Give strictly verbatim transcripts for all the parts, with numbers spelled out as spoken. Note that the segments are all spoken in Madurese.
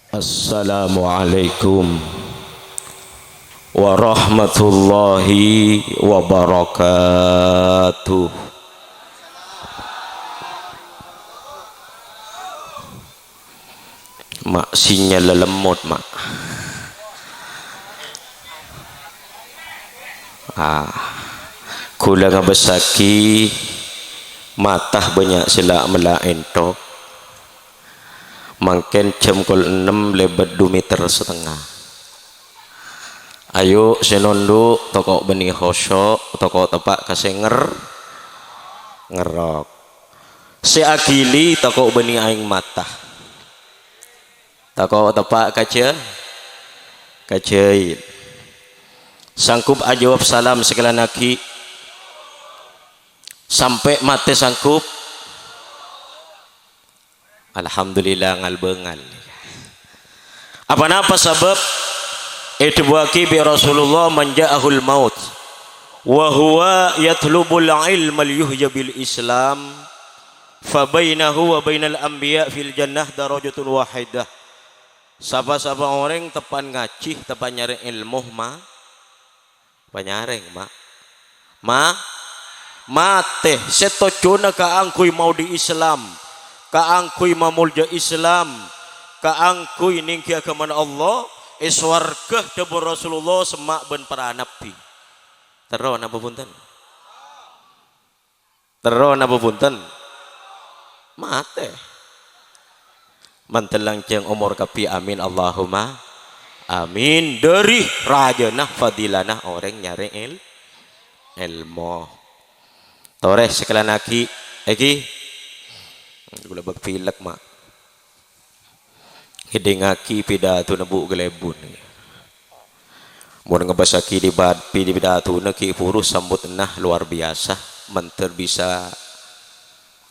Assalamualaikum warahmatullahi wabarakatuh. Ma', sinyal lemot, Ma'. Ah, kaulâ ngabâssaghi mata bânnya' sè la'-mella' èntok. Mangkèn jam kol ennem lèbât du mèter satengnga. Ayo, sè nondhu', tako' bânnè khosyo', tako' teppa' ka sè nger-, ngerrok. Sè aghili tako' bânnè aèng mata. Tako' teppa' ka jâ-, ka jâi'. Sanggup ajâwâb salam sakalèyan aghi'? Sampè' matè sanggup? Alhamdulillah, ngal-bângal. Apa-napa sabâb èdhâbuwâghi bi' Rasulullah, "Man ja'ahul maut wa huwa yatlubul ilma liyuhya bil Islam, fa bainahu wa bainal anbiya fil jannah darajatun wahidah." Sapa-sapa orèng teppa'na ngajhi, teppa'na nyarè èlmo, ma-, Panyarèng, Ma'. Ma-, matè. Sè tojjhuna kaangghuy maodi Islam, kaangghuy mamolja Islam, kaangghuy nèngghi aghâmana Allah, è sowarghâ, dhâbuna Rasulullah, semma' bân para nabbhi. Terro napa bhunten? Terro napa bhunten? Matè. Mantel lanjhâng omor kabbhi, amin, Allahumma amin. Dhâri rajâna fadilana orèng nyarè èl-, èlmo. Torè sakalèyan aghi', èghi. Kaulâ bâk pilek, Ma'. Ngèdingngaghi pidatona Bu' Kalèbun. Mon ngabâssaghi dibat-, pi-, pidatona ghi' bhuru sambhutna lowar biyasa, mandhâr bisa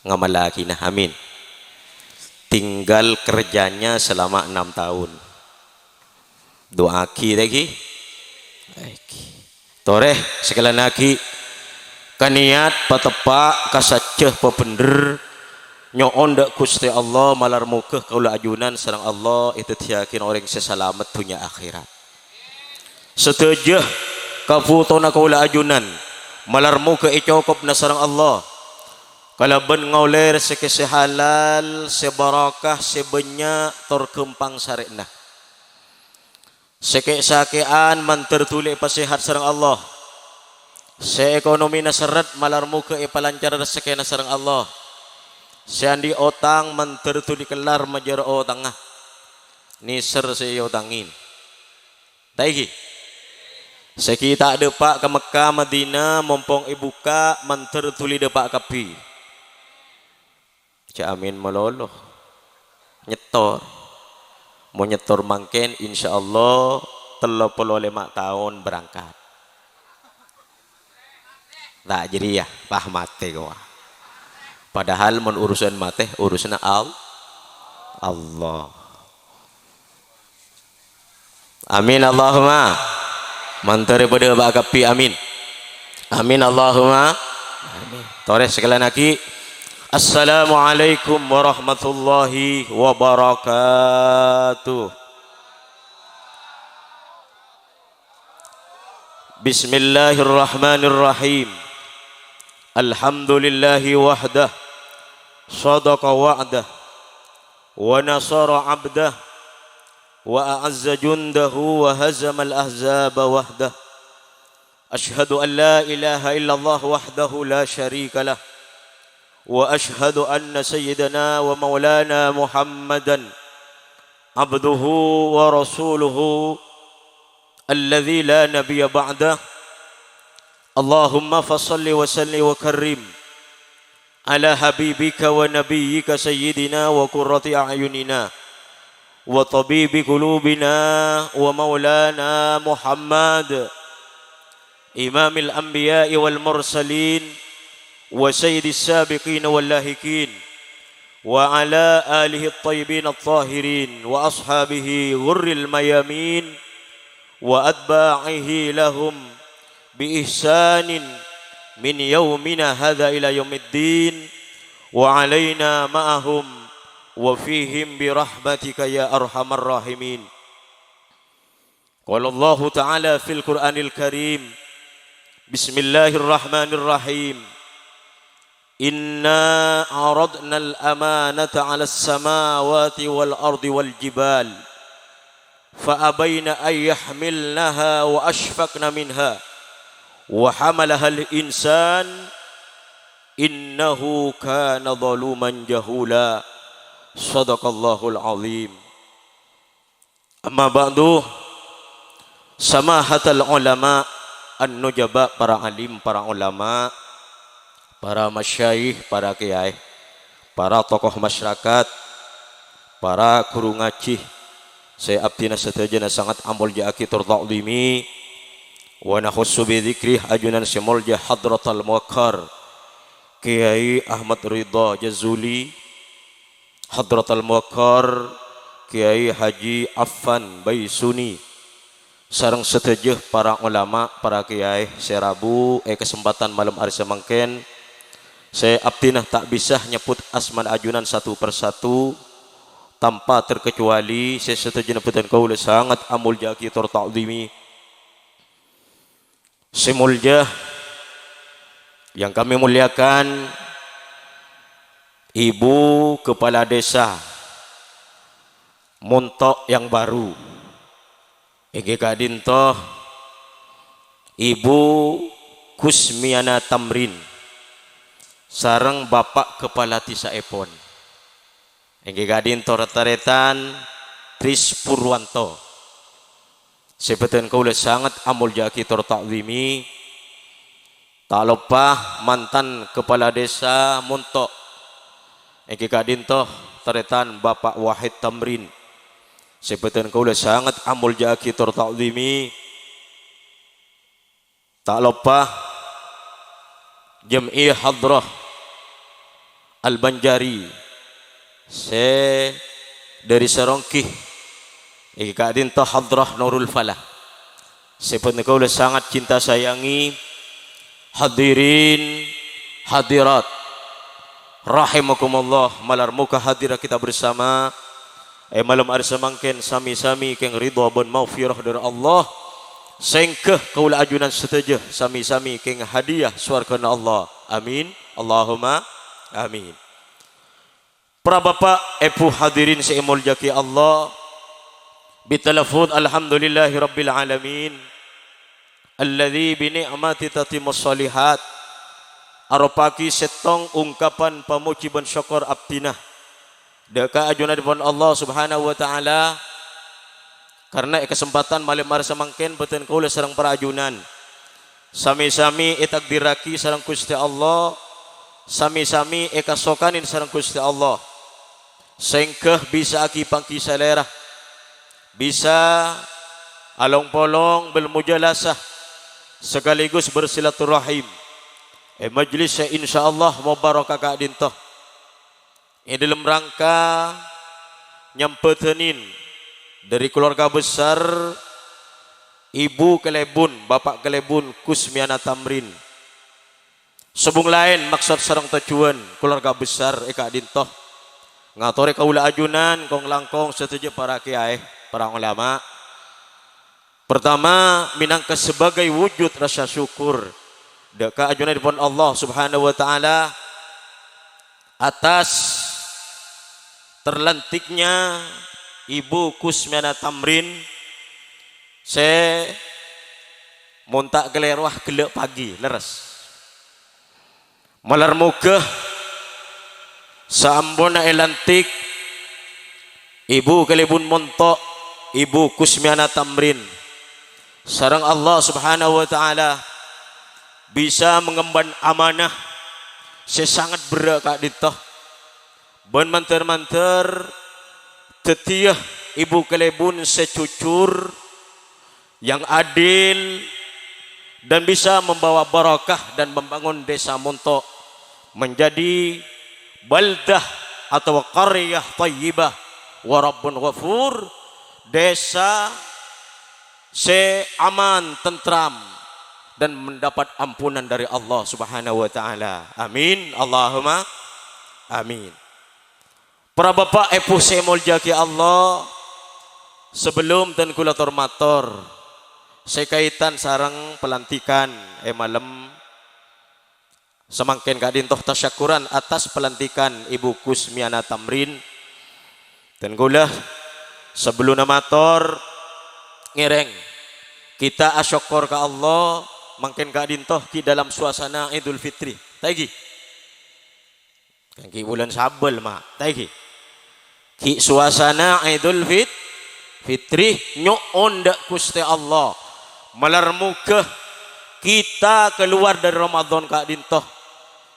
ngamallaghina. Amin. Tinggal kerjanya selama enam tahun. Du'aaghi, ta' èghi? Èghi. Torè, sakalèyan aghi', kaniyat pateppa', kasajjhâ pabhendher, nyo'on dâ' Ghustè Allah, malar moghâ kaulâ ajunan sareng Allah èdhâddhiyâghin orèng sè salamet dhunnya akhèrat. Sadhâjâ kabhutona kaulâ ajunan, malar moghâ ècokobhâ sareng Allah kalabân ngaollè rejhekkè sè halal, sè barokah, sè bânnya', tor ghâmpang sarè'na. Sè kè'-sakè'an mandhâr dhuli èpasèhat sareng Allah. Sè ekonomina serret malar moghâ èpalancar rejhekkèna sareng Allah. Sè andi' otang mandhâr dhuli kellar majâr otangnga. Nèser sè èotangè. Ta' èghi? Sè ghi' ta' dâpa' ka Mekkah, Madinah, mompong èbukka', mandhâr dhuli dâpa' kabbhi. Jhâ' amin malolo. Nyètor. Mon nyètor mangkèn, insyaallah tello polo lèma' taon berangkat. Ta' jârèya, pas matè kowa. Padahal mon urusan matè, urusanna Al-, Allah. Amin, Allahumma. Mandhâr padâ bâ' kabbhi, amin. Amin, Allahumma. Amin. Torè sakalèyan aghi'. Assalamualaikum warahmatullahi wabarakatuh. Bismillahirrahmanirrahim. Alhamdulillahi wahdah. Sadaqa wa'dah. Wa nasara abdah. Wa a'azza jundahu wa hazamal ahzaba wahdah. Asyhadu an la ilaha illallah wahdahu la syarika lah. Wa asyhadu anna sayyidana wa maulana Muhammadan abduhu wa rasuluhu alladzi la nabiyya ba'dah. Allahumma fa shalli wa sallim wa karrim ala habibika wa nabiyyika sayyidina wa qurrati a'yunina wa tabibi qulubina wa maulana Muhammad, imamil anbiya'i wal mursalin wa sayyidis sabiqin wal lahiqin, wa ala alihi at-thayyibin at-tahirin wa ashabihi ghurril mayamin wa atba'ihi lahum bi ihsanin min yaumina hadza ila yaumiddin wa alaina ma'ahum وفيهم برحمتك يا أرحم الراحمين. قال الله تعالى في القرآن الكريم، بسم الله الرحمن الرحيم. إنا عرضنا الأمانة على السماوات والأرض والجبال فأبين أن يحملنها وأشفقن منها وحملها الإنسان إنه كان ظلوما جهولا. صدق الله العظيم. Amma ba'du, samahatal ulama an-nujaba, para alim, para ulama, para masyayikh, para kèyaè, para tokoh masyarakat, para ghuru ngajhi sè abdhina sadhâjâna sanget amolja'aghi tor ta'dhimi, wa nakhussu bi dzikri ajunan sè molja Hadratal Muwaqqar Kèyaè Ahmad Ridha Jazuli, Hadratal Muwaqqar Kèyaè Haji Affan Baisuni, sareng sadhâjâ para ulama, para kèyaè sè rabu è kasempadhân malem arè samangkèn, sè abdhina ta' bisa nyebbhut asmana ajunan satu per satu, tanpa terkecuali sè sadhâjâna bhâdhân kaulâ sanget amolja'aghi tor ta'dhimi. Sè molja, yang kami muliakan, Ibu Kepala Desa Montok yang baru, èngghi ka'dhinto Ibu Kusmiana Tamrin, sareng Bapak Kepala Desaèpon, èngghi ka'dhinto ret-tarètan Tris Purwanto. Sè bhâdhân kaulâ sanget amolja'aghi tor ta'dhimi, ta' loppa mantan Kepala Desa Montok, èngghi ka'dhinto tarètan Bapak Wahid Tamrin, sè bhâdhân kaulâ sanget amolja'aghi tor ta'dhimi. Ta' loppa Jam'iyah Hadrah Al-Banjari sè dhâri Saronggi, èngghi ka'dhinto Hadrah Nurul Falah, sè bhâdhân kaulâ sanget cinta sayangi. Hadirin hadirat rahimakumullah, malar moghâ hadir kita bersama è malem arè samangkèn sami-sami kèng ridha bân maghfirah dhâri Allah, sèngghâ kaulâ ajunan sadhâjâ sami-sami kèng hadiyah sowarghâna Allah. Amin. Allahumma amin. Para bapa', èbhu, hadirin sè èmoljâ'aghi Allah, bitalaffuz alhamdulillahi rabbil alamin, alladzi bi ni'mati tatimmus shalihat, aropa'aghi sèttong ungkapan pamojhi bân sokkor abdhina dhâ' ka ajunanèpon Allah Subhanahu wa Ta'ala, karna è kasempadhân malem arè samangkèn bhâdhân kaulâ sareng para ajunan sami-sami ètakdirraghi sareng Ghustè Allah, sami-sami èkasokanè sareng Ghustè Allah, sèngghâ bisa aghi-pangghi salèra, bisa along-polong bâl mujalasah, sekaligus bersilaturahim è majlis sè insyaallah mobarokah ka'dhinto. È dhâlem rangka nyambhâdhânin dhâri kalowarga besar Ibu Kalèbun, Bapa' Kalèbun Kusmiana Tamrin. Sobung laèn maksod sareng tojjhuwân kalowarga besar è ka'dhinto. Ngatorè kaulâ ajunan kong-langkong sadhâjâ para kèyaè, para ulama. Pertama, mènangka sebagai wujud rasa syukur dhâ' ka ajunanèpon Allah Subhanahu wa Ta'ala atas terlantiknya Ibu Kusmiana Tamrin sè mon ta' kalèro ghellâ' pagi, lerres. Malar moghâ saamponna èlantik Ibu Kalèbun Montok, Ibu Kusmiana Tamrin, sareng Allah Subhanahu wa Ta'ala bisa mengemban amanah sè sanget berrâ' ka'dhinto, bân mandhâr-mandhâr dhâddhiyâ Ibu Kalèbun sè jujur, yang adil, dan bisa membawa barakah dan membangun desa Montok menjadi baldah atau qaryah thayyibah wa rabbun ghafur, desa sè aman, tentram, dan mendapat ampunan dari Allah Subhanahu wa Ta'ala. Amin. Allahumma amin. Para bapa' ebhu sè èmoljâ'aghi Allah, sabellunna dhân kaulâ tor-mator sè kaitan sareng palantikan è malem samangkèn ka'dinto, tasyakkuran atas palantikan Ibu Kusmiana Tamrin. Dhân kaulâ sabellunna mator ngèrèng, kita asokkor ka Allah, mangkèn ka'dinto ghi' dalam suasana Idul Fitri. Ta' ènggi? Kan ghi' bulân Sabâl, ma'. Ta' ènggi? Ghi' suasana Idul Fit-, Fitri, nyo'on dâ' Ghustè Allah. Malar moghâ kita kalowar dâri Ramadan ka'dinto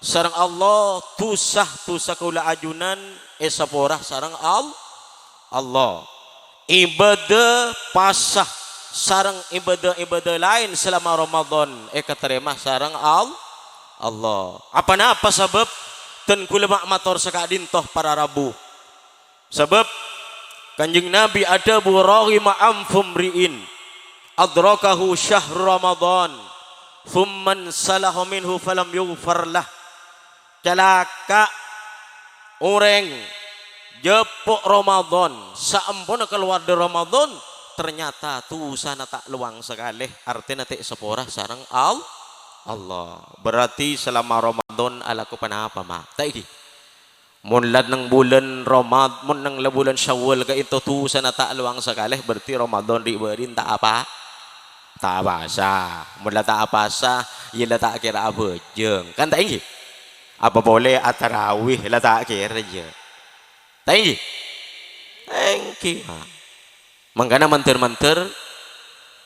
sareng Allah, dhusa-dhusa kaulâ ajunan èsapora sareng Al-, Allah. Ibâdâ pasa sareng ibâdâ-ibâdâ laèn salama Ramadan èkatarèma sareng Al-, Allah. Apa-napa sabâb? Dhân kaulâ ma' mator saka'dinto para rabu. Sabâb Kanjeng Nabi adhâbu, "Raghima anfu mri'in adrakahu syahru Ramadan, tsumma salahu minhu falam yughfar lah." Calaka' orèng jhâpo' Ramadan, saamponna kalowar dâri Ramadan, ternyata dhusana ta' lowang sakalè, artèna ta' èsapora sareng Al-, Allah. Berarti salama Ramadan alako ponapa, ma'? Ta' ènggi? Mon la neng bulân Ramad-, mon neng la bulân Syawal ka'dinto dhusana ta' lowang sakalè, berarti Ramadan ri'-bâri'na ta' apa-, ta' apasa. Mon la ta' apasa, iyâ la ta' kèra abhâjâng. Kan ta' ènggi? Apa polè atarawih la ta' kèra, iyâ. Ta' ènggi? Ènggi, ma'. Mangkana mandhâr-mandhâr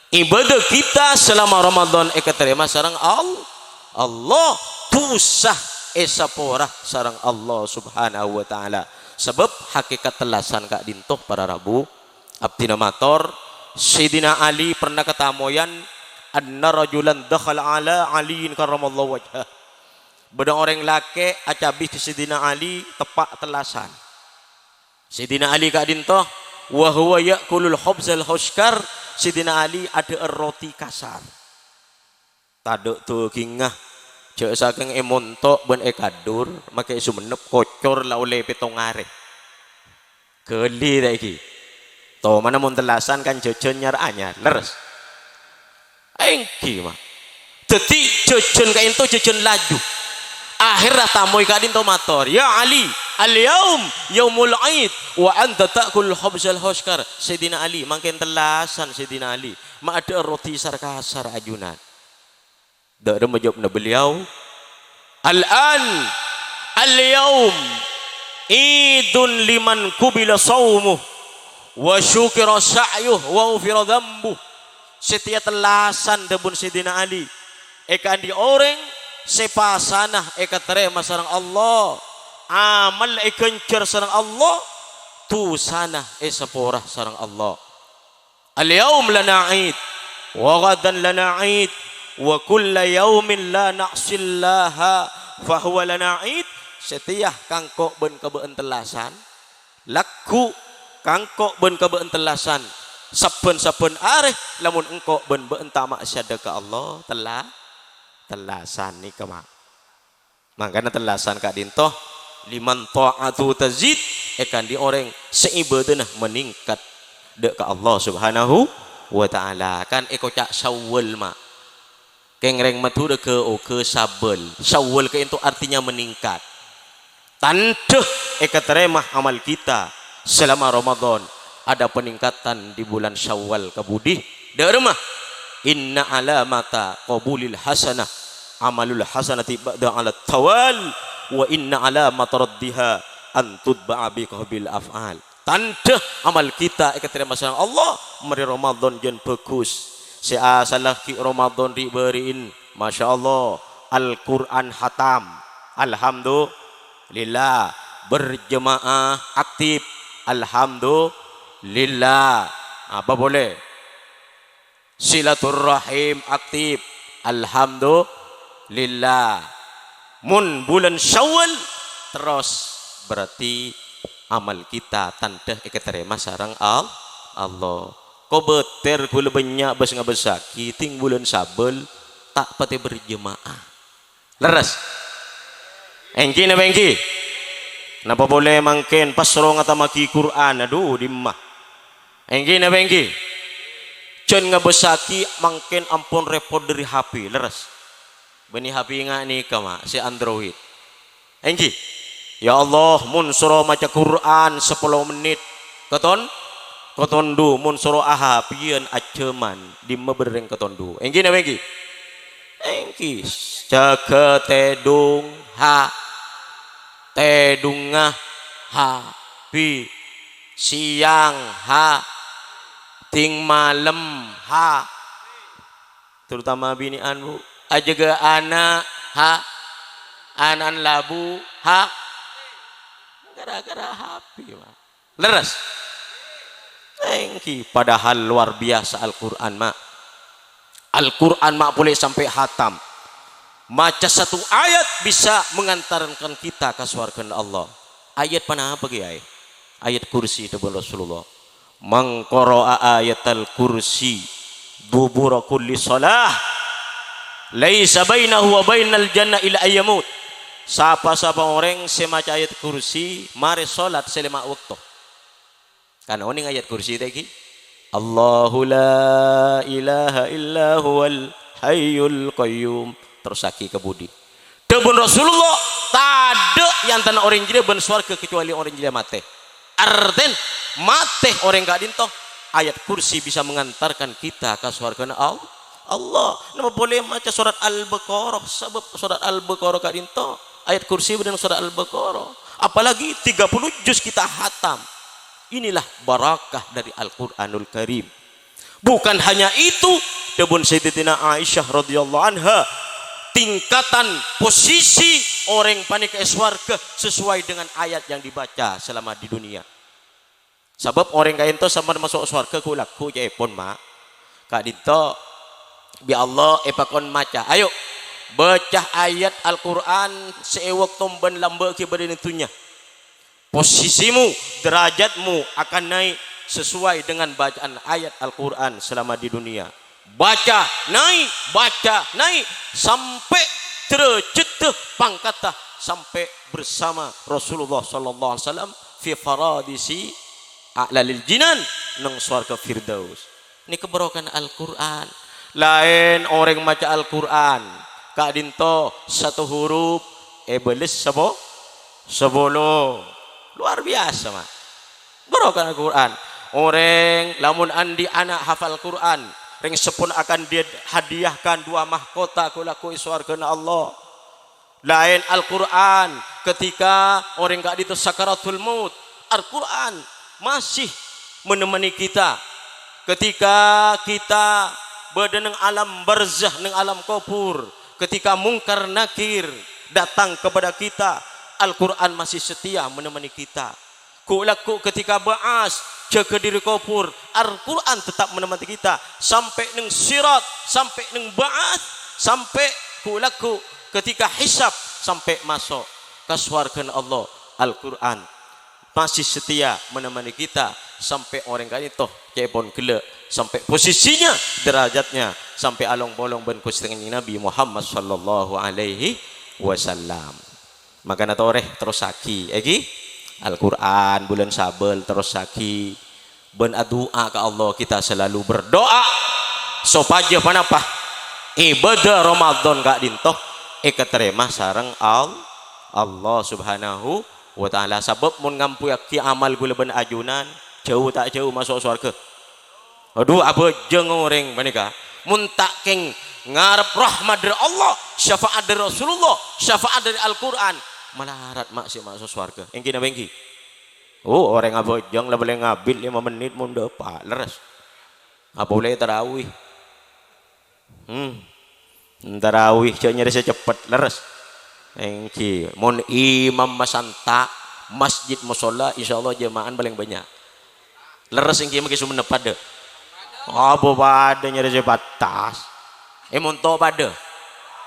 ibâdâ kita salama Ramadan èkatarèma sareng Al-, Allah, dhusa èsapora sareng Allah Subhanahu wa Ta'ala. Sabâb hakèkat tellasan ka'dinto para rabu, abdhina mator, Sayyidina Ali pernah katamoyan, "Anna rajulan dakhala ala Aliyin karramallahu wajhah." Bâdâ orèng lakè' acabis ka Sayyidina Ali teppa' tellasan. Sayyidina Ali ka'dinto, "Wa huwa ya'kulul khubzal huskar." Sayyidina Ali adhâ'âr roti kasar. Tadâ' dhâgingnga, jhâ' sakèng èmonto' bân èkadur, makè è Songennep kocor la ollè pètto arè. Ghâli ta' ènggi? Tomana mon tellasan kan jhâjhân nyar-anyar, lerres? Ènggi, ma'. Dhâddhi, jhâjhân ka'dinto jhâjhân laju. Akhèrra tamoy ka'dinto mator, "Ya Ali, al-yaum yaumul Id, wa anta ta'kul khubzal huskar." Sayyidina Ali, mangkèn tellasan Sayyidina Ali, ma' adhâ'âr roti sar-kasar ajunan. Dâ' remma jâwâbbhâ beliau, "Al-an, al-yaum, idun liman qubila shaumuh, wa syukira sa'yuh, wa ghufira dzambuh." Satèya tellasan, dhâbuna Sayyidina Ali, èkaandi' orèng sè pasana èkatarèma sareng Allah, amal èghânjhâr sareng Allah, dhusana èsapora sareng Allah. "Al-yaum lana Id, wa ghadan lana Id, wa kulla yaumin la na'sillaha fahuwa lana Id." Satèya kangko' bân kabâ'ân tellasan, lagghu' kangko' bân kabâ'ân tellasan, sabbhân-sabbhân arè lamon engko' bân bâ'ân ta' ma'siyadhâ ka Allah, tella-, tellasan nèka, ma'. Mangkana tellasan ka'dinto, "Liman tha'atuhu tazid," èkaandi' orèng sè ibâdâna manèngkat dâ' ka Allah Subhanahu wa Ta'ala. Kan èkoca' Syawal, ma'. Kèng rèng Madhurâ ghâ-oghâ Sabâl. Syawal ka'dinto artinya manèngkat. Tandhâ èkatarèma amal kita salama Ramadan, ada peningkatan di bulan Syawal kabudi. Dâ' remma, "Inna alamata qabulil hasanah, amalul hasanati ba'da alat tawal, wa inna alamata raddiha an tutba'a bi qabulil af'al." Tandhâ amal kita èkatarèma sareng Allah, marè Ramadan jân bhâghus. Sè asalla ghi' Ramadan ri'-bâri'in, masyaallah, Al-Qur'an hatam. Alhamdulillah. Berjemaah aktif. Alhamdulillah. Apa polè? Silaturrahim aktif. Alhamdulillah. Mon bulân Syawal terros, berarti amal kita tandhâ èkatarèma sareng Al-, Allah. Kobâtèr ghulâ bânnya' bâs-ngabâssaghi, dhing bulân Sabâl ta' patè berjemaah. Lerres? Ènggi napa ènggi? Napa polè mangkèn pas soro ngatammaghi Qur'an? Adhu, dimma? Èngghi napa èngghi? Jhân ngabâssaghi mangkèn ampon rèpot dhâri H P, lerres. Bânnè H P nga' nèka, ma', sè Android. Èngghi. Ya Allah, mon soro maca Qur'an sapolo mennit, katon-, katondhu. Mon soro ahapiyân ajhâman, dimma bârreng katondhu. Èngghi napa èngghi? Èngghi. Jâgâ tèdung, ha. Tèdungnga, ha. Bi. Sèyang, ha. Dhing malem, ha. Terutama binè'an, Bu. Ajâgâ ana', ha. Ana'na labu, ha. Gara-gara H P, Pak. Lerres? Èngghi, padahal luar biasa Al-Qur'an, ma'. Al-Qur'an, ma', polè sampè' hatam. Maca satu ayat bisa mengantarkan kita ka sowarghâna Allah. Ayat ponapa, Kèyaè? Ayat kursi, dhâbuna Rasulullah. "Man qara'a ayatal kursi dubura kulli shalah, laisa bainahu wa bainal jannah illa ayyamut." Sapa-sapa orèng sè maca ayat kursi marè salat sè lèma' bâkto. Kan onèng ayat kursi ta' èngghi? "Allahu la ilaha illa huwal hayyul qayyum." Terrossaghi ka budi? Dhâbuna Rasulullah, "Tadâ' è antarana orèng jârèya bân sowarghâ kecuali orèng jârèya matè." Artèna, matè orèng ka'dinto, ayat kursi bisa mengantarkan kita ka sowarghâna Al-, Allah. Napa polè maca sorat Al-Baqarah, sabâb sorat Al-Baqarah ka'dinto, ayat kursi bâdâna sorat Al-Baqarah. Apalagi tiga puluh juz kita hatam. Inilah barakah dari Al-Qur'anul Karim. Bukan hanya itu, dhâbuna Sayyidatina Aisyah radhiyallahu anha, tingkatan posisi orèng panèka è sowarghâ sesuai dengan ayat yang dibaca selama di dunia. Sabâb orèng ka'dinto sampè' maso' sowarghâ ghu'-lagghu' ca'èpon, ma'. Ka'dinto bi' Allah èpakon maca. Ayo, baca ayat Al-Qur'an sè è bâkto bân lambâ' ghi' bâdâ è dhunnya. Posisimu, derajatmu akan naik sesuai dengan bacaan ayat Al-Qur'an selama di dunia. Baca, naik, baca, naik, sampè' derajadda, pangkadda, sampè' bersama Rasulullah sallallahu alaihi wasallam fi faradisi a'lalil jinan, neng sowarghâ Firdaus. Nèka barokana Al-Qur'an. Laèn orèng maca Al-Qur'an, ka'dinto sato hurup èbâles sabo-, sapolo. Luar biasa, ma'. Barokana Al-Qur'an. Orèng lamon andi' ana' hafal Qur'an, rèng seppona akan dihadiahkan dua mahkota ghu'-lagghu' è sowarghâna Allah. Laèn Al-Qur'an, ketika orèng ka'dinto sakaratul maut, Al-Qur'an masih menemani kita. Ketika kita bâdâ neng alam barzah, neng alam kubur, ketika Mungkar Nakir datang kepada kita, Al-Qur'an masih setia menemani kita. Ghu'-lagghu' ketika ba'as, jâgâ diri kubur, Al-Qur'an tetap menemani kita. Sampè' neng sirat, sampè' neng ba'as, sampè' ghu'-lagghu' ketika hisab, sampè' maso' ka sowarghâna Allah. Al-Qur'an masih setia menemani kita sampè' orèng ka'dinto ca'èpon ghellâ', sampè' posisinya, derajatnya, sampè' along-polong bân Ghustè Kanjeng Nabi Muhammad sallallahu alaihi wasallam. Mangkana torè terrossaghi, èngghi? Al-Qur'an bulân Sabâl terrossaghi. Bân adu'a ka Allah, kita selalu berdoa sopajâ ponapa? Ibadah Ramadan ka'dinto èkatarèma sareng Al-, Allah Subhanahu wa Ta'ala. Sabâb mon ngampoyaghi amal ghulâ bân ajunan, jhâu ta' jhâu maso' sowarghâ? Adhu, abhâjâng orèng panèka. Mon ta' kèng ngarep rahmat dhâri Allah, syafaat dhâri Rasulullah, syafaat dhâri Al-Qur'an, malarat ma' sè maso' sowarghâ. Èngghi napa èngghi? Oh, orèng abhâjâng la palèng abit lèma mennit mon dâpa', lerres. Apa polè tarawih? Hmm. Tarawih jhâ' nyarè sè ceppet, lerres. Èngghi, mon imam masanta' masjid mosolla, insyaallah jema'an palèng bânnya'. Lerres èngghi, mangkè Sumenep padâ. Apa padâ nyarè sè pattas? È Monto padâ?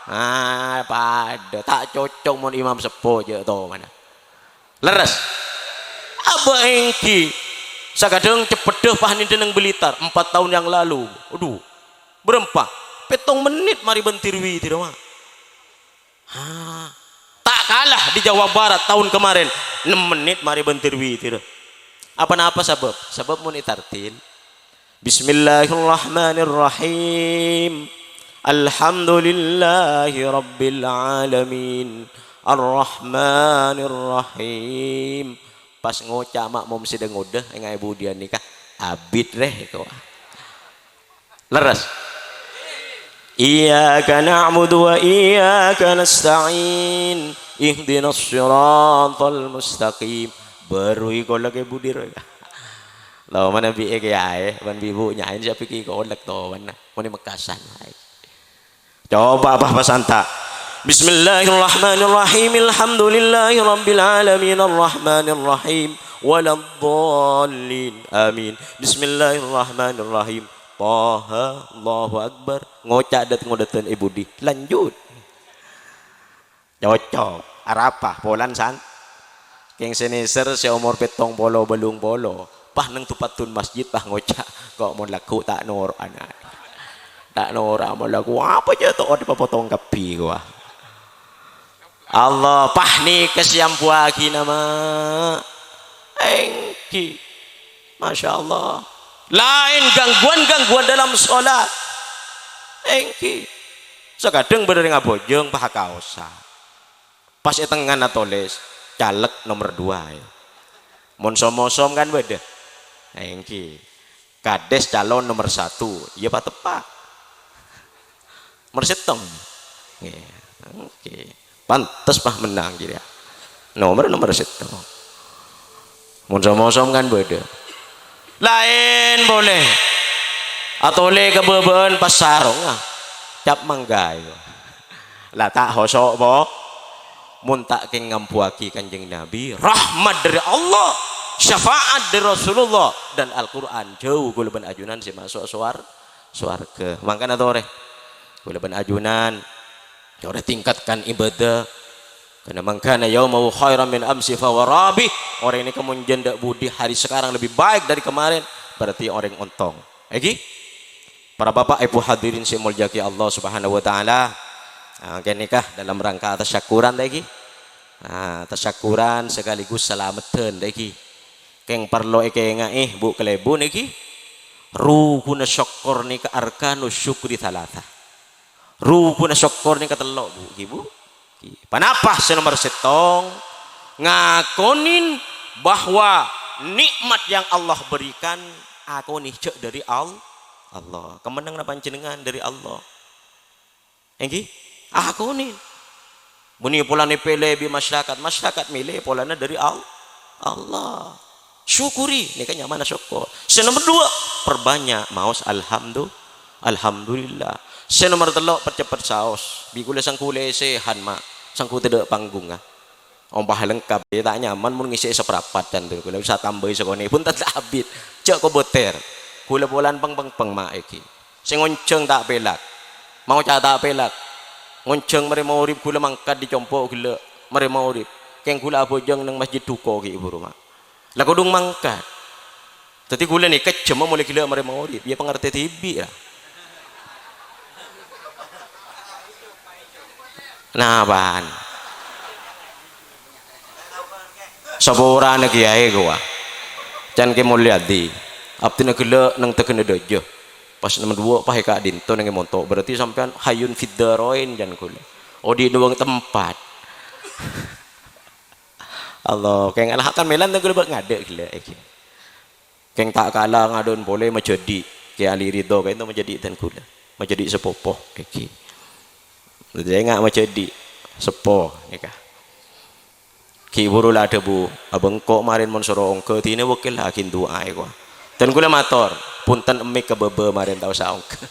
Ah, padâ. Ta' cocok mon imam seppo jhâ' tomana. Lerres. Abâ' èngghi. Sakadhâng ceppeddhâ pahanèndhâ neng Blitar, empat tahun yang lalu. Adhu. Bârâmpa? Pèttong mennit marè bân tirwi, tirwa. Ha. Ta' kala di Jawa Barat tahun kemarin. Ennem mennit marè bân tir-witir. Apa-napa sabâb? Sabâb mon ètartil. Bismillahirrahmanirrahim. Alhamdulillahirabbil alamin. Arrahmanirrahim. Pas ngoca' ma'mum sè dâ-ngodâ, èngaè budiyân nèka. Abit rè, kok. Lerres? Iyyaka na'budu wa iyyaka nasta'in. Ihdinas siratal mustaqim. Bâru èkollek è budi rowa. Lo, mana bi' è kèyaè, bân bi' bu' nyaèn sè pèkè èkollek towana. Mon è Mekkasân aè. Coba, Bah, pasanta. Bismillahirrahmanirrahim. Alhamdulillahirabbil alamin. Arrahmanirrahim. Waladdallin. Amin. Bismillahirrahmanirrahim. Taha, Allahu Akbar. Ngoca' dât-ngodâdhân è budi. Lanjut. Cocok. Arapa? Polana san-, kèng sè nèser sè omor pèttong polo, bâllung polo. Pas neng tu-pattun masjid, pas ngoca', "Kok mon lagghu' ta' noro'a, na'. Ta' noro'a mon lagghu', apa jâ' to'ot papotong kabbhi, kowa." Allah, pas nèka sè ambuwâghi nama. Èngghi. Masya Allah. Laèn gangguan-gangguan dalam sholat. Èngghi. Sakadhâng bâdâ rèng abhâjâng, pas akaosa. Pas è tengnga'na tolès, caleg nomer dua, ya. Mon som-mosom kan bâdâ. Èngghi. Kadès calon nomer satu, iyâ pateppa'. Nomer sèttong. Ngghi. Èngghi. Pantes pas mennang jârèya. Nomer, nomer sèttong. Mon som-mosom kan bâdâ. Laèn polè. Atolè ka bâbâ'ân pas sarongnga. Cap manggaè. La ta' hoso', po? Mon ta' kèng ngambuwâghi Kanjeng Nabi, rahmat dâri Allah, syafaat dâri Rasulullah, dan Al-Qur'an, jhâu kaulâ bân ajunan sè maso' sowar-, sowarghâ. Mangkana torè, kaulâ bân ajunan, torè tingkatkan ibadah. Karena, "Man kana yaumahu khairan min amsi fahuwa rabih." Orèng nèka mon jhâ' dâ' budi hari sekarang lebih baik dari kemarin, berarti orèng ontong. Èngghi? Para bapa', èbhu hadirin sè èmoljâ'aghi Allah Subhanahu wa Ta'ala, ah, kènèka dalam rangka tasyakuran, ta' èngghi? Ah, tasyakuran sekaligus salameddhân, ta' èngghi? Kèng parlo èkaènga'è, bu', kalèbun, èngghi? Rukunna sokkor nèka arkanus syukri tsalatsa. Rukunna sokkor nèka tello', bu', èngghi, bu'? Èngghi. Ponapa sè nomer sèttong? Ngakonin bahwa nikmat yang Allah berikan, akonè jhâ' dâri Al-, Allah. Kamennanganna panjhennengngan dâri Allah. Èngghi? Akonè. Bânnè polana èpèlè bi' masyarakat, masyarakat mèlè polana dâri Al-, Allah. Syukuri, nèka nyamana sokkor. Sè nomer dua, perbanyak maos alhamdu-, alhamdulillah. Sè nomer tello', percepet saos. Bi' kaulâ sangko lèsèhan, ma'. Sangko tadâ' panggungnga. Ompah lengkap, ya, ta' nyaman mon ngèsè'è saprapat, can, kaulâ bisa tambâi sakonè'. Bhunten ta' abit. Jhâ' kobâtèr. Kaulâ polana pèng-pèng, ma', èngghi. Sè ngonjhâng ta' pèlak. Maoca' ta' pèlak. Ngonjhâng marè maghrib kaulâ mangkat dâri compo' ghellâ' marè maghrib. Kèng kaulâ abhâjâng neng masjid duko ghi' bhuru, ma'. La kodhung mangkat. Dhâddhi kaulâ nèka jemma molaè ghellâ' marè maghrib. Iyâ pangartè dhibi', ya. Napa'an? Saporana kèyaè, kowa. Can Kè Mulyadi. Abdhina ghellâ' neng tegghâna dâjâ. Pas nomer dua, pas è ka'dinto neng è monto'. Berarti sampèyan hayyun fid darain, can kaulâ. Odi' neng tempat. Allah, kèng Allah kan mèlan tèng kaulâ bâ' ngadâ' ghellâ', èngghi. Kèng ta' kala ngadâ'ân polè majhâdi', Kè Ali Ridho ka'dinto majhâdi' dân kaulâ. Majhâdi' sapopo, èngghi. Dhâddhi enga' majhâdi', seppo, nèka. Ghi' bhuru la adhâbu, "Abâ' engko' marèn mon soro ongghâ, dinah wâkkèl la aghândhuwâ'â, kowa." Dân kaulâ mator, "Bhunten, emmik ka bâbâ marèn, ta' osa ongghâ."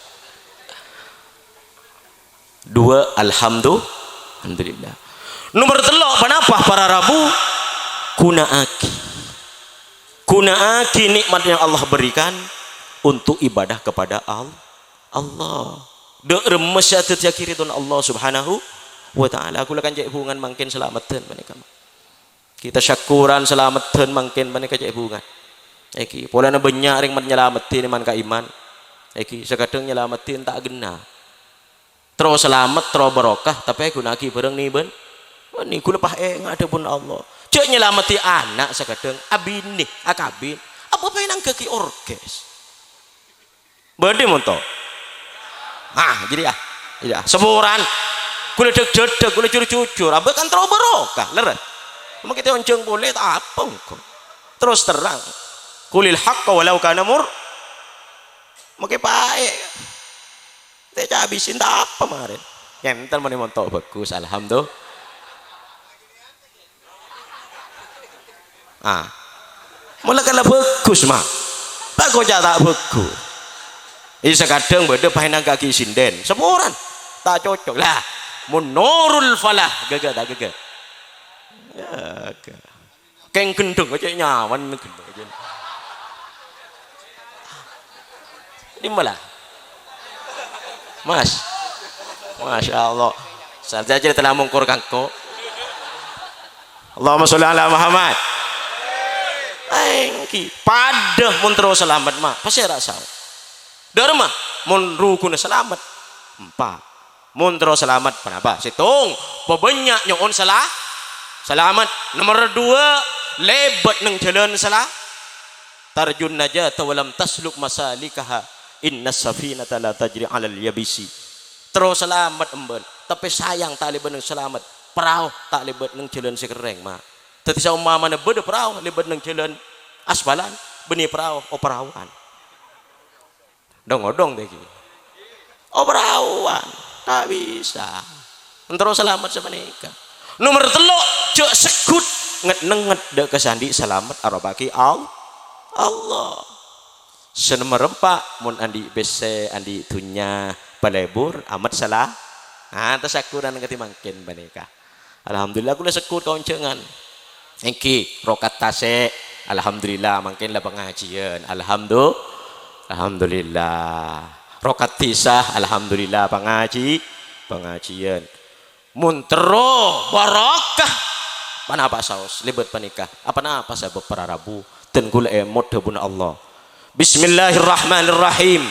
Dua, alhamdu-, alhamdulillah. Nomer tello', ponapa para rabu? Ghuna'aghi. Ghuna'aghi nikmat yang Allah berikan untuk ibadah kepada Al-, Allah. Dâ' remma sè adhâddhiyâghi ridhona Allah Subhanahu wa Ta'ala. Kaulâ kan cè' bhungan mangkèn salameddhân panèka. Kita syukuran salameddhân mangkèn panèka cè' bhungan. Èngghi, polana bânnya' rèng nyalameddhi man-ka'imman. Èngghi, sakadhâng nyalameddhi ta' ghenna. Terro salamet, terro barokah, tapè èghuna'aghi bhârâng nè-, bân-, bânnè. Kaulâ pas enga' dhâbuna Allah. Jhâ' nyalameddhi ana' sakadhâng, abinè, akabin, apa paènangghâghi orkes? Bâdâ monto? Ah, jadi ah. Iya, saporana. Kaulâ dhâk-dhâdhâk, kaulâ jur-jujur, abâ' kan terro barokah, lerres. Mon kita onjhâng polè, ta' apa engko'. Terus terang. Qulil haqqa walau kana mur. Mangkè paè. Tè' cabisin ta' apa marèn. Ngènten mon monto bhâghus, alhamdulillah. Ah. Mula kan la bhâghus, Ma. Ta' koca' ta' bhâghus. Iyâ, sakadhâng bâdâ paènangghâghi sindèn. Saporana. Ta' cocok. Lah, mon Nurul Falah, ghâghâ ta' ghâghâ? Ghâghâ. Kèng ghendheng aja nyaman ghendheng aja. Ini malah. Mas. Masya Allah. Saja aja telah mungkur kangko. Allahumma sholli ala Muhammad. Enggi, padâ mon terro salamet, Ma. Pasti ra sao. Dârma, mon rukunna salamet. Empa'. Mon terro salamet, ponapa? Sèttong, pabânnya' nyo'on sala-, salamet. Nomer duwâ', lèbât neng jhâlân sala-, tarjun najata wa lam tasluk masalikaha, innas safinata la tajri 'alal yabisi. Terro salamet embân, tapè sayang ta' lèbât neng salamet. Parao ta' lèbât neng jhâlân sè kerrèng, Ma. Dhâddhi, saompamana bâdâ parao lèbât neng jhâlân aspalan, bânnè parao oparaowan. Dhâng-odhâng tèkè. Oparaowan. Ta' bisa. Terro salamet sapanèka. Nomer tello', jhâ' segghut ngèt-nengngèt dâ' ka sè andi' salamet aropa'aghi Al-, Allah. Sè nomer empa', mon andi' pèssè, andi' dhunnya, palebur, amat sala-, ah, ta' sakurang kadhi mangkèn panèka. Alhamdulillah, kaulâ segghut kaonjhângan. Èngghi, rokat tasè', alhamdulillah, mangkèn la pangajiyân. Alhamdu-, alhamdulillah. Rokat dhisa, alhamdulillah, pangaji-, pangajiyân. Mon terro barokah, ponapa saos lèbât panèka? Aponapa sabâb para rabu? Dan kaulâ èmot dhâbuna Allah. Bismillahirrahmanirrahim.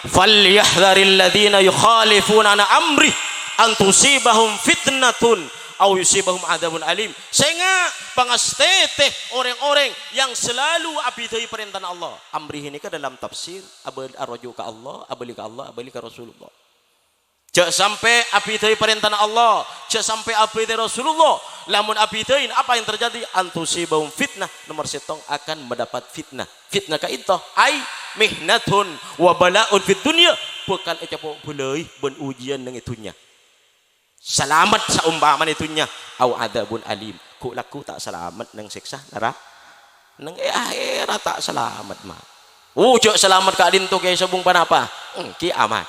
"Falyahdzaril ladzina yukhalifuna an amrih an tusibahum fitnatun aw yusibahum adzabun alim." Sènga', pangastètè orèng-orèng yang selalu abidhâi parèntana Allah. Amrih ini ka dalam tafsir, abâ-, aroju' ka Allah, abâli ka Allah, abâli ka Rasulullah. Jhâ' sampè' abidhâi parèntana Allah, jhâ' sampè' abidhâi Rasulullah. Lamon abidhâi, apa yang terjadi? "An tusibahum fitnah," nomer sèttong akan mendapat fitnah. Fitnah ka'dinto, ai mihnatun wa bala'un fid dunya, bhâkal ècapo' bâlâi bân ujiyân neng è dhunnya. Salamet saompamana è dhunnya, au adzabun alim, ghu'-lagghu' ta' salamet neng sèksa nara-, Neng è akhèrat ta' salamet, Ma. Oh, jhâ' salamet ka'dinto kèya sobung ponapa? Èngghi, aman.